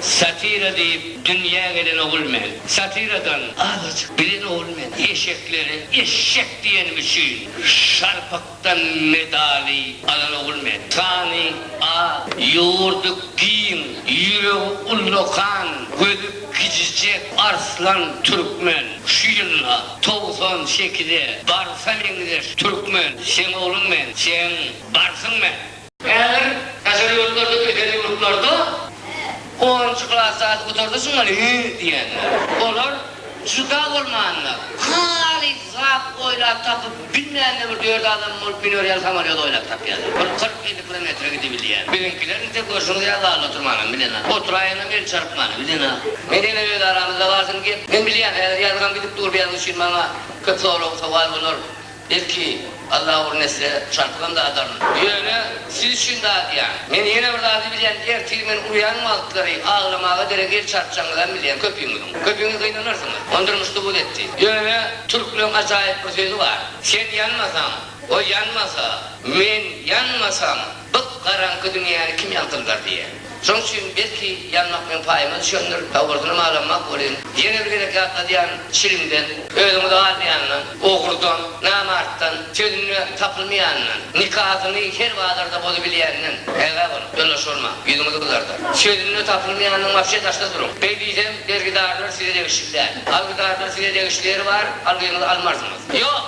Satira diýip dünýä gelen ogul men. Satiradan azajyk bilen ogul men. Eşeklere eşek diýenim üçin şarpykdan medaly alan ogul men. Sany az, ýurdy giň, ýüregi ullakan, gözi kiçijek arslan türkmen. Şu ýylda 98-e barsa meňzeş türkmen. Seň ogluň men, seň barsyň men. Häzir daşary ýurtlarda ösen ýurtlarda onunjy klas zady gutardy şuňa hü diýenler. Olar juda bolmanda halys zat oýlap tapyp bilmände bir dört adam bolup müner ýaly samolýot oýlap tapýarlar. Bir 40-50 kilometre gidibilýän. Biziňkiler intek görşüňiz ýaly zalda oturmanam bilenok. Oturaýanam el çarpmanam bilenok. Men ýene öz aramyzda galsyn gep. Men bilýän häzir ýazgam gidip dur bu ýazgy üçin maňa köp sorag sowal bolar. Belki, Alla ugruna etse, çarpygam dadaryn. Ýöne siz üçin dadýan. Men ýene bir zady bilýän, ertir men urýan wagtlary aglamaga derek el çarpjagyňyzam bilýän köpüňiziň. Köpüňiz gynanarsyňyz. Ony durmuş subut etdi. Ýöne türkleň ajaýyp bir sözi bar. Sen ýanmasaň, o ýanmasa, men ýanmasam, bu garaňky dünýäni kim ýagtyldar diýýär. Şonuň üçin, belki, ýanmak meň paýyma düşendir, dogrusyny malanmak welin, ýene bir gezek ýatladýan, çilimden, özüňizi aldaýandan, ogrudan, namartdan, sözünde tapylmaýandan, nikasyny her bazarda bozubilýänden ägä boluň, ýoldaş bolmaň, ýüzüňizi gyzardar. Sözünde tapylmaýandan wapşe daşda duruň. Beý diýsem, bergidarlar size degişli däl. Algydarlar size degişli ýeri bar, algyňyzy almarsyňyz. Ýok!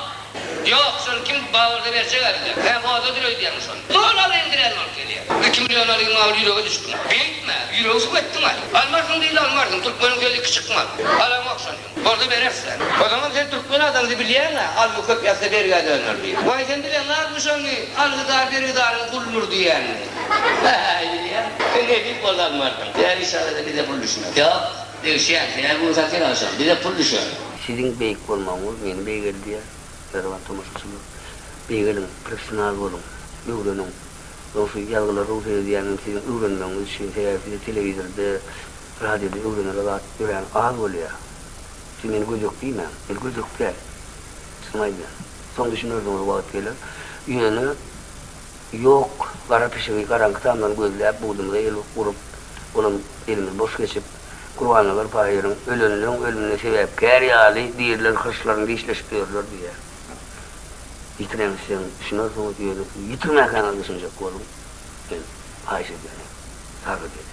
Ýok, şony kim bagyrda berjeg-ä bize. Hä, modadyr öýdýäňmi şony? Doly alyň diýen bolup gelýär. Iki million alyň mawy ýürege düşdüň. Beýtme, ýüregi suw etdiň-aý. Almarsyň diýdi, almarsyň. Türkmeniň sözi iki çykmaz. Alaňok şony. Bolsa bereris-dä. Ozaňam sen türkmen adamsy bilýäň-ä, algy köp ýatsa bergä döner diýip. Waý, sen bileňakmy şony, algydar bergidaryň guludyr diýýänini. Hä-äý, bilýän. Sen nesip bolsa almarsyň. Däli işana-da bize pul düşmez. Ýok, degişýän. Sen-ä bu gün satyn alşaň. Bize pul düşer. Siziň beýik bolmagyňyz meni beýgeldýär, mähriban tomaşaçylar. Beýgeliň, professional boluň, öwreniň. Dogrusu, ýazgylary rugsat edýänim siziň öwrenmegiňiz üçin, sebäbi size telewizorda, radioda öwrenere zat örän az bolýar. Siz meni gödek diýmäň, men gödek däl. Çynymy aýdýan. Soň düşünersiňiz wagt geler. Ýöne ýok, gara pişigi garaňky tamdan gözläp, budumyza el urup, olam elimiz boş geçip, Gurbannazar pahyryň ölenleň ölümine sebäpkär ýaly diriler hyrçlaryny dişleşip ýörler diýýär. Ýitireňizseň düşünersiňiz, ýöne siz ýitirmäkäňiz düşünjek boluň. Men haýyş edýän, sargyt edýän.